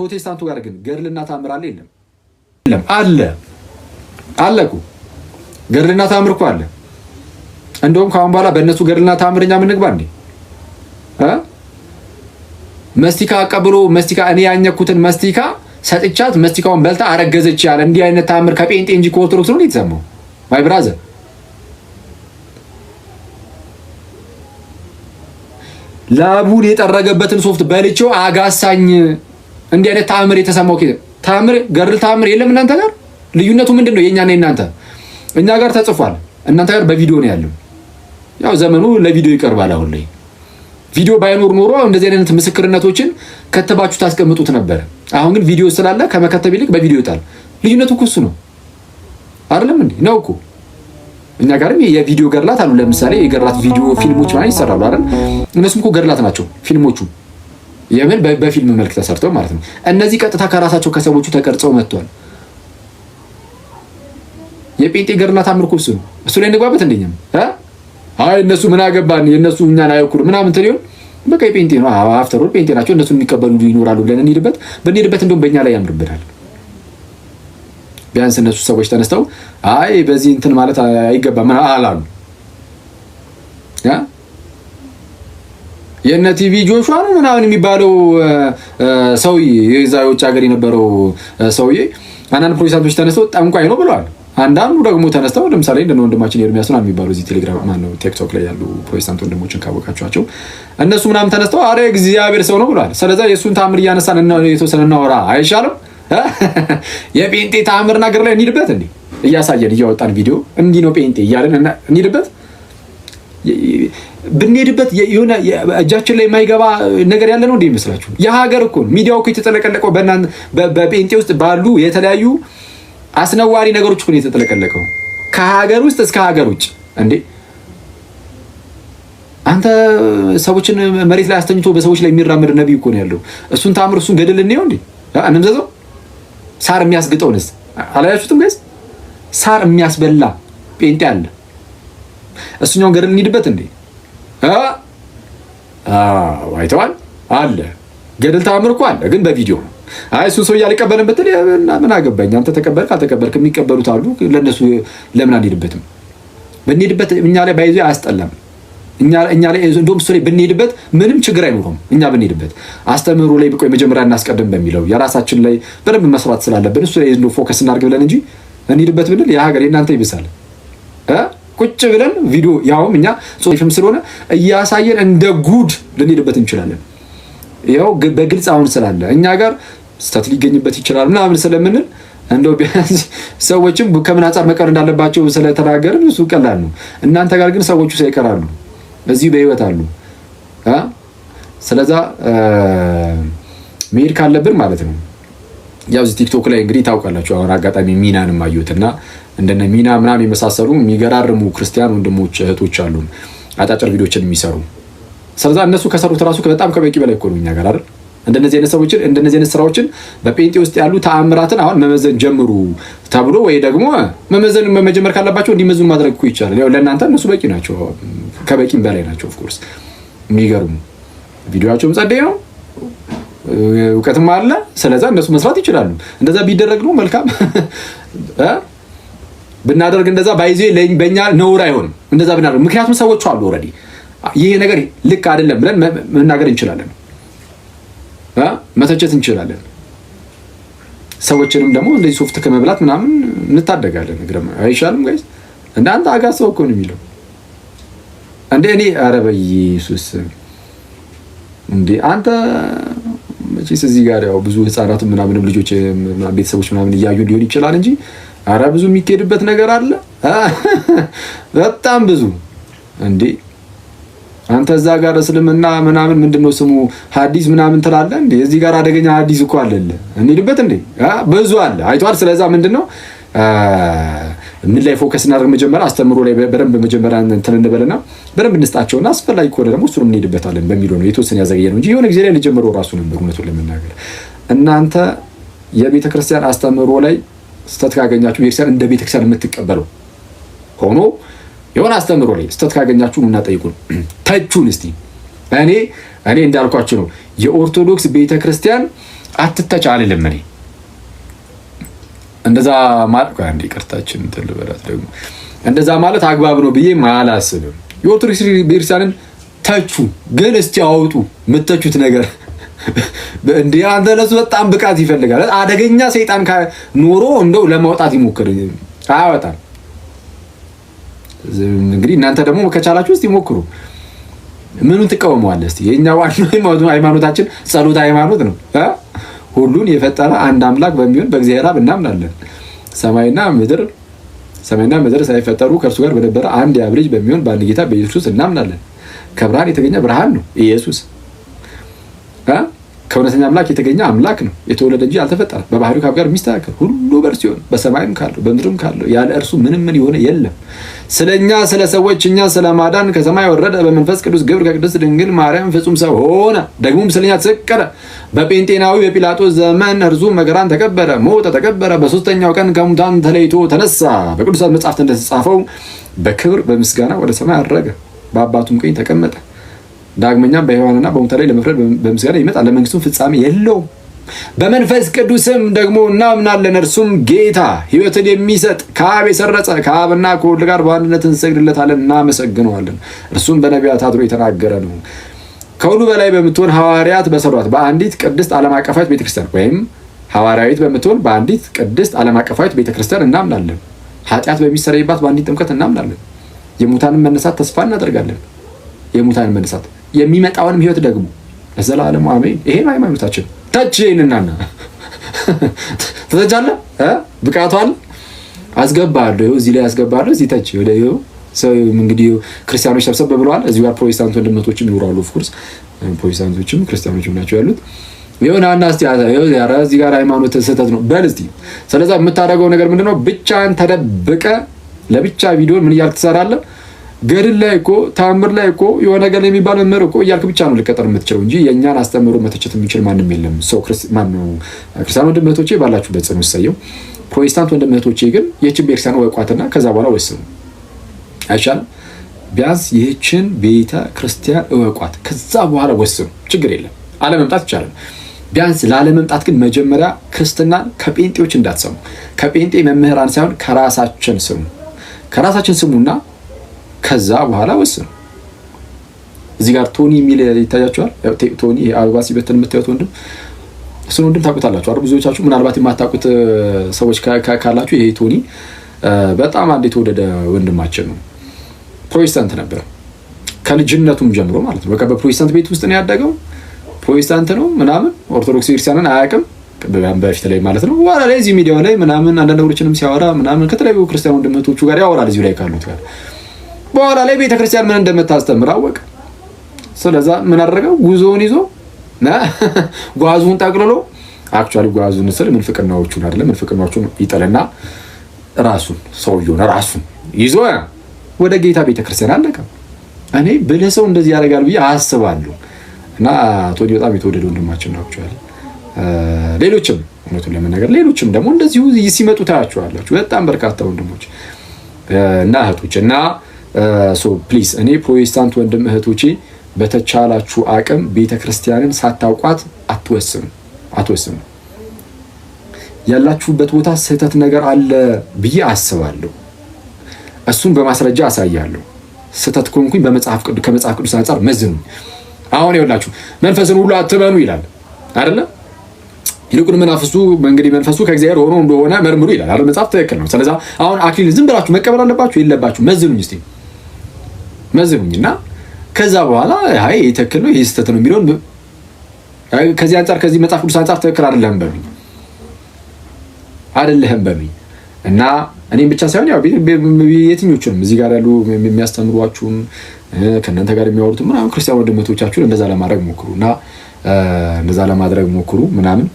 ፕሮቴስታንቱ ጋር ግን ገድልና ታምር አለ የለም? የለም አለ አለ እኮ ገድልና ታምር እኮ አለ። እንደውም ከአሁን በኋላ በእነሱ ገድልና ታምር እኛ ምንግባ እንዴ? መስቲካ አቀብሎ መስቲካ እኔ ያኘኩትን መስቲካ ሰጥቻት መስቲካውን በልታ አረገዘች ያለ እንዲህ አይነት ታምር ከጴንጤ እንጂ ከኦርቶዶክስ ነው የተሰማው? My brother፣ ላቡን የጠረገበትን ሶፍት በልቼው አጋሳኝ። እንዲህ አይነት ታምር የተሰማው ታምር ገድል ታምር የለም እናንተ ጋር። ልዩነቱ ምንድን ነው? የእኛና የእናንተ እኛ ጋር ተጽፏል፣ እናንተ ጋር በቪዲዮ ነው ያለው። ያው ዘመኑ ለቪዲዮ ይቀርባል አሁን ላይ። ቪዲዮ ባይኖር ኖሮ እንደዚህ አይነት ምስክርነቶችን ከተባችሁ ታስቀምጡት ነበር። አሁን ግን ቪዲዮ ስላለ ከመከተብ ይልቅ በቪዲዮ ይወጣል። ልዩነቱ እኮ እሱ ነው። አይደለም እንዴ? ነው እኮ። እኛ ጋርም የቪዲዮ ገድላት አሉ። ለምሳሌ የገድላት ቪዲዮ ፊልሞች ማለት ይሰራሉ አይደል? እነሱም እኮ ገድላት ናቸው ፊልሞቹ፣ የምን በፊልም መልክ ተሰርተው ማለት ነው። እነዚህ ቀጥታ ከራሳቸው ከሰዎቹ ተቀርጸው መጥቷል። የጴንጤ ገድላት አምልኮ እሱ ነው። እሱ ላይ እንግባበት እንደኛም። አይ እነሱ ምን አገባን የእነሱ እኛን አይወክሉ ምናምን ትል ይሆን፣ በቃ የጴንጤ ነው፣ after all ጴንጤ ናቸው፣ እነሱ የሚቀበሉ ይኖራሉ ብለን እንሂድበት። ብንሄድበት እንደውም በእኛ ላይ ያምርብናል። ቢያንስ እነሱ ሰዎች ተነስተው አይ በዚህ እንትን ማለት አይገባም አላሉ። የእነ ቲቢ ጆሹዋ ነው ምናምን የሚባለው ሰውዬ፣ የዛ የውጭ ሀገር የነበረው ሰውዬ፣ አንዳንድ ፕሮቴስታንቶች ተነስተው ጠንቋይ ነው ብለዋል። አንዳንዱ ደግሞ ተነስተው ለምሳሌ እንደ ወንድማችን ኤርሚያስ ምናምን የሚባሉ እዚህ ቴሌግራም ማነው ቲክቶክ ላይ ያሉ ፕሮቴስታንት ወንድሞችን ካወቃችኋቸው እነሱ ምናምን ተነስተው አረ እግዚአብሔር ሰው ነው ብለዋል። ስለዛ የእሱን ታምር እያነሳን የተወሰነ እናወራ አይሻልም? የጴንጤ ታምር ነገር ላይ እንሂድበት እንዴ? እያሳየን እያወጣን ቪዲዮ እንዲህ ነው ጴንጤ እያለን እንሂድበት። ብንሄድበት የሆነ እጃችን ላይ የማይገባ ነገር ያለ ነው እንዴ ይመስላችሁ? የሀገር እኮ ሚዲያው እኮ የተጠለቀለቀው በጴንጤ ውስጥ ባሉ የተለያዩ አስነዋሪ ነገሮች እኮ ነው የተጠለቀለቀው፣ ከሀገር ውስጥ እስከ ሀገር ውጭ። እንዴ አንተ ሰዎችን መሬት ላይ አስተኝቶ በሰዎች ላይ የሚራመድ ነቢይ እኮ ነው ያለው። እሱን ታምር እሱን ገድል እንየው እንዴ እንምዘዘው። ሳር የሚያስግጠውንስ አላያችሁትም guys? ሳር የሚያስበላ ጴንጤ አለ። እሱኛውን ገድል እንሂድበት እንዴ? አይተዋል አለ ገድል ተአምር እኮ አለ፣ ግን በቪዲዮ ነው። አይ እሱን ሰውዬ አልቀበልም ብትል ምን አገባኝ፣ አንተ ተቀበልክ አልተቀበልክ የሚቀበሉት አሉ። ለእነሱ ለምን አንሄድበትም? ብንሄድበት እኛ ላይ ባይዞ አያስጠላም። እኛ ላይ እንደውም እሱ ላይ ብንሄድበት ምንም ችግር አይኖረውም። እኛ ብንሄድበት አስተምህሮ ላይ ብቆይ መጀመሪያ እናስቀድም በሚለው የራሳችን ላይ በደንብ መስራት ስላለብን እሱ ላይ focus እናድርግ ብለን እንጂ እንሂድበት ብንል የሀገር የእናንተ ይብሳል። ቁጭ ብለን ቪዲዮ ያውም እኛ ጽሑፍም ስለሆነ እያሳየን እንደ ጉድ ልንሄድበት እንችላለን። ይኸው በግልጽ አሁን ስላለ እኛ ጋር ስህተት ሊገኝበት ይችላል ምናምን ስለምንል እንደው ቢያንስ ሰዎችም ከምን አንጻር መቀር እንዳለባቸው ስለተናገርን እሱ ቀላል ነው። እናንተ ጋር ግን ሰዎቹ ሳይቀራሉ እዚሁ በህይወት አሉ። ስለዛ መሄድ ካለብን ማለት ነው። ያው እዚህ ቲክቶክ ላይ እንግዲህ ታውቃላችሁ። አሁን አጋጣሚ ሚናንም አየሁትና እንደነ ሚና ምናምን የመሳሰሉ የሚገራርሙ ክርስቲያን ወንድሞች እህቶች አሉ፣ አጫጭር ቪዲዮችን የሚሰሩ። ስለዛ እነሱ ከሰሩት ራሱ በጣም ከበቂ በላይ እኮ ነው እኛ ጋር አይደል? እንደነዚህ አይነት ሰዎችን እንደነዚህ አይነት ስራዎችን በጴንጤ ውስጥ ያሉ ተአምራትን አሁን መመዘን ጀምሩ ተብሎ ወይ ደግሞ መመዘን መጀመር ካለባቸው እንዲመዝኑ ማድረግ እኮ ይቻላል። ያው ለእናንተ እነሱ በቂ ናቸው፣ ከበቂም በላይ ናቸው። Of course የሚገርሙ ቪዲዮቸውም ጸደይ ነው፣ እውቀትም አለ። ስለዛ እነሱ መስራት ይችላሉ። እንደዛ ቢደረግ ነው መልካም ብናደርግ እንደዛ ባይዜ በእኛ ነውር አይሆንም። እንደዛ ብናደርግ ምክንያቱም ሰዎቹ አሉ already፣ ይሄ ነገር ልክ አይደለም ብለን መናገር እንችላለን፣ መተቸት እንችላለን። ሰዎችንም ደግሞ እንደዚህ ሶፍት ከመብላት ምናምን እንታደጋለን። አይሻልም guys? እንደ አንተ አጋ ሰው እኮ ነው የሚለው እንደ እኔ። ኧረ በኢየሱስ እንዴ አንተ መቼስ እዚህ ጋር ያው ብዙ ህፃናት ምናምንም ልጆች ቤተሰቦች ምናምን እያዩ ሊሆን ይችላል እንጂ አረ ብዙ የሚካሄድበት ነገር አለ፣ በጣም ብዙ። እንዴ አንተ እዛ ጋር እስልምና ምናምን ምንድነው ስሙ ሐዲስ ምናምን ትላለህ እንዴ? እዚህ ጋር አደገኛ ሐዲስ እኮ አለለ እንሂድበት እንዴ? ብዙ አለ አይቷል። ስለዛ ምንድነው ምን ላይ focus እናደርግ? መጀመሪያ አስተምሮ ላይ በደንብ መጀመሪያ እንትን እንበልና በደንብ እንስጣቸውና አስፈላጊ ከሆነ ደግሞ እሱንም እንሄድበታለን በሚለው ነው የተወሰነ ያዘገየ ነው እንጂ የሆነ ጊዜ ላይ ሊጀምረው ራሱ ነበር። እውነቱን ለመናገር እናንተ የቤተክርስቲያን አስተምሮ ላይ ስህተት ካገኛችሁ ቤተክርስቲያን እንደ ቤተክርስቲያን የምትቀበለው ሆኖ የሆነ አስተምሮ ላይ ስህተት ካገኛችሁ እና ጠይቁን፣ ተቹን። እስቲ እኔ እንዳልኳችሁ ነው። የኦርቶዶክስ ቤተክርስቲያን አትተች አልልም። እኔ እንደዛ ማለት፣ አንዴ ይቅርታችን እንትን ልበላት፣ ደግሞ እንደዛ ማለት አግባብ ነው ብዬ አላስብም። የኦርቶዶክስ ቤተክርስቲያንን ተቹ፣ ግን እስቲ አውጡ የምተቹት ነገር። እንዲህ አንተ ለሱ በጣም ብቃት ይፈልጋል። አደገኛ ሰይጣን ኖሮ እንደው ለማውጣት ይሞክር፣ አያወጣም። እንግዲህ እናንተ ደግሞ ከቻላችሁ እስቲ ሞክሩ። ምኑን ትቃወመዋለህ? እስቲ የእኛ ዋናው ሃይማኖታችን ጸሎት ሃይማኖት ነው። ሁሉን የፈጠረ አንድ አምላክ በሚሆን በእግዚአብሔር አብ እናምናለን። ሰማይና ምድር ሳይፈጠሩ ከእርሱ ጋር በነበረ አንድ የአብ ልጅ በሚሆን በአንድ ጌታ በኢየሱስ እናምናለን። ከብርሃን የተገኘ ብርሃን ነው ኢየሱስ፣ ከእውነተኛ አምላክ የተገኘ አምላክ ነው። የተወለደ እንጂ አልተፈጠረ። በባህሪው ከአብ ጋር የሚስተካከል፣ ሁሉ በእርሱ ሲሆን በሰማይም ካለው በምድርም ካለው ያለ እርሱ ምንም ምን የሆነ የለም። ስለ እኛ ስለ ሰዎች እኛ ስለ ማዳን ከሰማይ ወረደ። በመንፈስ ቅዱስ ግብር ከቅድስት ድንግል ማርያም ፍጹም ሰው ሆነ። ደግሞም ስለ እኛ ተሰቀለ። በጴንጤናዊ በጲላጦስ ዘመን እርሱ መከራን ተቀበለ፣ ሞተ፣ ተቀበረ። በሶስተኛው ቀን ከሙታን ተለይቶ ተነሳ። በቅዱሳት መጻሕፍት እንደተጻፈው በክብር በምስጋና ወደ ሰማይ አረገ፣ በአባቱም ቀኝ ተቀመጠ። ዳግመኛም በሕያዋንና በሙታን ላይ ለመፍረድ በምስጋና ይመጣል፣ ለመንግስቱም ፍጻሜ የለውም። በመንፈስ ቅዱስም ደግሞ እናምናለን። እርሱም ጌታ ሕይወትን የሚሰጥ ከአብ የሰረጸ ከአብና ከወልድ ጋር በአንድነት እንሰግድለታለን፣ እናመሰግነዋለን። እርሱም በነቢያት አድሮ የተናገረ ነው። ከሁሉ በላይ በምትሆን ሐዋርያት በሰሯት በአንዲት ቅድስት ዓለም አቀፋዊት ቤተክርስቲያን ወይም ሐዋርያዊት በምትሆን በአንዲት ቅድስት ዓለም አቀፋዊት ቤተክርስቲያን እናምናለን። ኃጢአት በሚሰረይባት በአንዲት ጥምቀት እናምናለን። የሙታንን መነሳት ተስፋ እናደርጋለን። የሙታንን መነሳት የሚመጣውንም ሕይወት ደግሞ ለዘላለሙ አሜን። ይሄ ነው ሃይማኖታችን። ተች ይህንና ትተቻለህ፣ ብቃቱ አለ፣ አስገባለሁ። እዚህ ላይ አስገባለሁ። እዚህ ተች ወደ ሰው እንግዲህ ክርስቲያኖች ሰብሰብ ብለዋል። እዚህ ጋር ፕሮቴስታንት ወንድመቶችም ይኖራሉ። Of course ፕሮቴስታንቶችም ክርስቲያኖችም ናቸው ያሉት። የሆነ አና እስቲ እዚህ ጋር ሃይማኖት ስህተት ነው በል እስቲ። ስለዛ የምታደርገው ነገር ምንድነው? ብቻህን ተደብቀ ለብቻ ቪዲዮ ምን እያልክ ትሰራለህ? ገድል ላይ እኮ፣ ተአምር ላይ እኮ፣ የሆነ ነገር የሚባል መምህር እኮ እያልክ ብቻ ነው ልቀጠር የምትችለው እንጂ የእኛን አስተምህሮ መተቸት የሚችል ማንም የለም። ሰው ማነው? ክርስቲያን ወንድም እህቶቼ ባላችሁበት ጽኑ፣ እሰየው። ፕሮቴስታንት ወንድም እህቶቼ ግን ይህችን ቤተክርስቲያን እወቋትና ከዛ በኋላ ወስኑ፣ አይሻልም? ቢያንስ ይህችን ቤተ ክርስቲያን እወቋት፣ ከዛ በኋላ ወስኑ። ችግር የለም፣ አለመምጣት ይቻላል። ቢያንስ ላለመምጣት ግን መጀመሪያ ክርስትናን ከጴንጤዎች እንዳትሰሙ፣ ከጴንጤ መምህራን ሳይሆን ከራሳችን ስሙ። ከራሳችን ስሙና ከዛ በኋላ ወስኑ። እዚህ ጋር ቶኒ የሚል ይታያችኋል። ቶኒ አበባ ሲበትን የምታዩት ወንድም፣ እሱን ወንድም ታውቁታላችሁ አይደል? ብዙዎቻችሁ። ምናልባት የማታውቁት ሰዎች ካላችሁ ይሄ ቶኒ በጣም አንድ የተወደደ ወንድማችን ነው። ፕሮቴስታንት ነበር ከልጅነቱም ጀምሮ ማለት ነው። በቃ በፕሮቴስታንት ቤት ውስጥ ነው ያደገው። ፕሮቴስታንት ነው ምናምን፣ ኦርቶዶክስ ክርስቲያንን አያውቅም በፊት ላይ ማለት ነው። በኋላ ላይ እዚህ ሚዲያው ላይ ምናምን አንዳንድ ነገሮችንም ሲያወራ ምናምን ከተለያዩ ክርስቲያን ወንድሞቹ ጋር ያወራል እዚሁ ላይ ካሉት ጋር። በኋላ ላይ ቤተክርስቲያን ምን እንደምታስተምር አወቀ። ስለዛ ምን አደረገው? ጉዞውን ይዞ፣ ጓዙን ጠቅልሎ፣ actually ጓዙን ስል ምንፍቅናዎቹን አይደለም፣ ምንፍቅናዎቹን ይጥልና ራሱን ሰውየውን ራሱን ይዞ ወደ ጌታ ቤተክርስቲያን፣ አለቀ። እኔ ብልህ ሰው እንደዚህ ያደርጋል ብዬ አስባለሁ። እና ቶኒ በጣም የተወደደ ወንድማችን ነው። Actually ሌሎችም፣ እውነቱን ለመናገር ሌሎችም ደግሞ እንደዚሁ ሲመጡ ታያቸዋላችሁ። በጣም በርካታ ወንድሞች እና እህቶች። እና so please እኔ ፕሮቴስታንት ወንድም እህቶቼ በተቻላችሁ አቅም ቤተ ክርስቲያንን ሳታውቋት አትወስኑ፣ አትወስኑ። ያላችሁበት ቦታ ስህተት ነገር አለ ብዬ አስባለሁ። እሱን በማስረጃ አሳያለሁ። ስህተት ከሆንኩኝ ከመጽሐፍ ቅዱስ አንጻር መዝኑኝ። አሁን ይኸውላችሁ መንፈስን ሁሉ አትመኑ ይላል አይደለ? ይልቁን መናፍስቱ እንግዲህ መንፈሱ ከእግዚአብሔር ሆኖ እንደሆነ መርምሩ ይላል አይደል? መጽሐፍ ትክክል ነው። ስለዛ አሁን አክሊል ዝም ብላችሁ መቀበል አለባችሁ የለባችሁ? መዝኑኝ እስቲ፣ መዝኑኝ እና ከዛ በኋላ አይ ይሄ ትክክል ነው፣ ይሄ ስህተት ነው የሚለውን ከዚህ አንጻር፣ ከዚህ መጽሐፍ ቅዱስ አንጻር ትክክል አይደለህም በሉኝ፣ አይደለህም በሉኝ። እና እኔም ብቻ ሳይሆን ያው የትኞቹንም እዚህ ጋር ያሉ የሚያስተምሯችሁም ከእናንተ ጋር የሚያወሩትም ምናምን ክርስቲያን ወንድሞቻችሁን እንደዛ ለማድረግ ሞክሩ እና እንደዛ ለማድረግ ሞክሩ ምናምን።